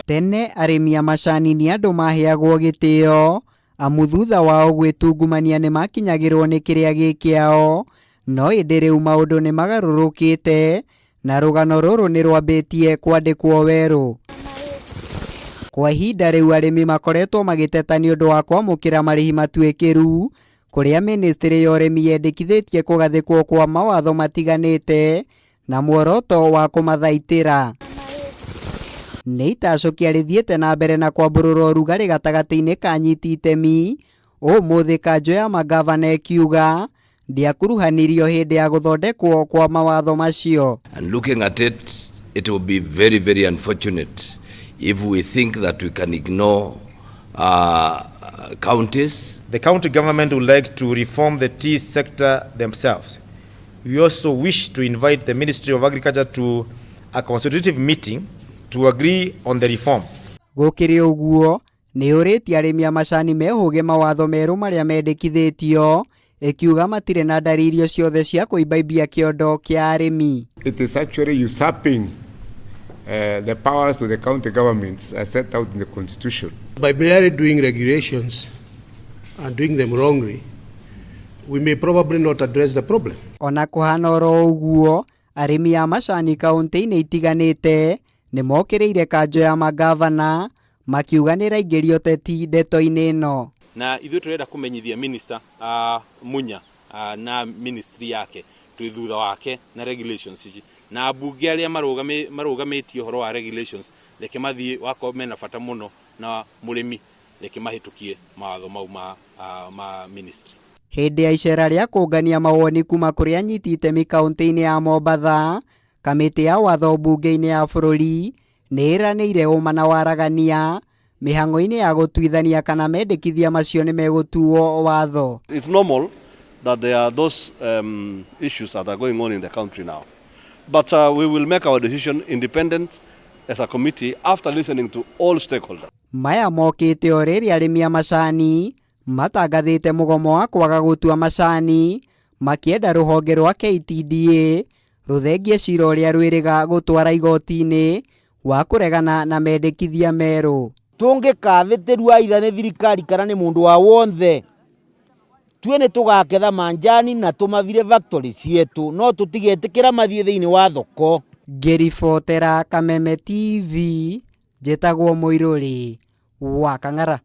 Tene arĩmi a macani nĩ andũ maheagwo gĩtĩo amu thutha wao gwĩtungumania nĩ makinyagĩrwo nĩ kĩrĩa gĩ kĩao, no ĩndĩ rĩu maũndũ nĩ magarũrũkĩte na rũgano rũrũ nĩ rwambĩtie kwandĩkwo werũ. Kwa ihinda rĩu arĩmi makoretwo magĩteta nĩ ũndũ wa kwamũkĩra marĩhi matuĩkĩru kũrĩa mĩnĩstrĩ ya ũrĩmi yendekithĩtie kũgathĩkwo kwa mawatho matiganĩte na muoroto wa kũmathaitĩra. Nĩ itacũkia rĩthiĩte na mbere na kwambũrũra ũrugarĩ gatagatĩ-inĩ ka anyiti itemi, ũmũthĩ kanjũ ya mangavana ĩkiuga ndĩakuruhanirio hĩndĩ ya gũthondekwo kwa mawatho macio. And looking at it, it will be very, very unfortunate if we think that we can ignore counties. The county government would like to reform the tea sector themselves. We also wish to invite the Ministry of Agriculture to a consultative meeting to agree on the reforms. Gũkĩrĩ ũguo, nĩ ũrĩtie arĩmi a macani mehũge mawatho merũ marĩa mendekithĩtio, ĩkiuga matirĩ na ndariri o ciothe cia kũimbaimbia kĩondo kĩa arĩmi. It is actually usurping the powers of the county governments as set out in the constitution. By merely doing regulations and doing them wrongly, we may probably not address the problem. Ona kũhana oro ũguo, arĩmi a macani kaunti-inĩ itiganĩte nĩ mokĩrĩire kanjũ ya mangavana makiuga nĩ ĩraingĩria ũteti ndeto-inĩ ĩno. Na ithuĩ tũrenda kũmenyithia minister Munya na ministry yake twĩ thutha wake na regulations ici, na ambunge arĩa marũgamĩtie ũhoro wa regulations, reke mathiĩ wakorwo mena bata mũno na mũrĩmi, reke mahĩtũkie mawatho mau ma ministry. Hĩndĩ ya icera rĩa kũngania mawoni kuma kũrĩ anyiti itemi kaunti-inĩ ya Mombatha, kamĩtĩ ya watho mbunge-inĩ ya bũrũri nĩ ĩranĩire ũma na waragania mĩhang'o-inĩ ya gũtuithania kana mendekithia macio nĩ megũtuo watho. It's normal that there are those issues that are going on in the country now. But we will make our decision independent as a committee after listening to all stakeholders. Maya mokĩte o rĩrĩa arĩmi a macani matangathĩte mũgomo wa kwaga gũtua macani makĩenda rũhonge rwa KTDA rũthengie cira ũrĩa rwĩrĩga gũtwara igoti-inĩ wa kũregana na mendekithia merũ. Tũngĩkavĩtĩrua aitha nĩ thirikari kana nĩ mũndũ wa wonthe, tuĩ nĩ tũgaketha manjani na tũmavire factory cietu, no tũtigetĩkĩra mathiĩ thĩinĩ wa thoko. Ngĩribotera Kameme TV, njĩtagwo Mũirũrĩ wa Kang'ara.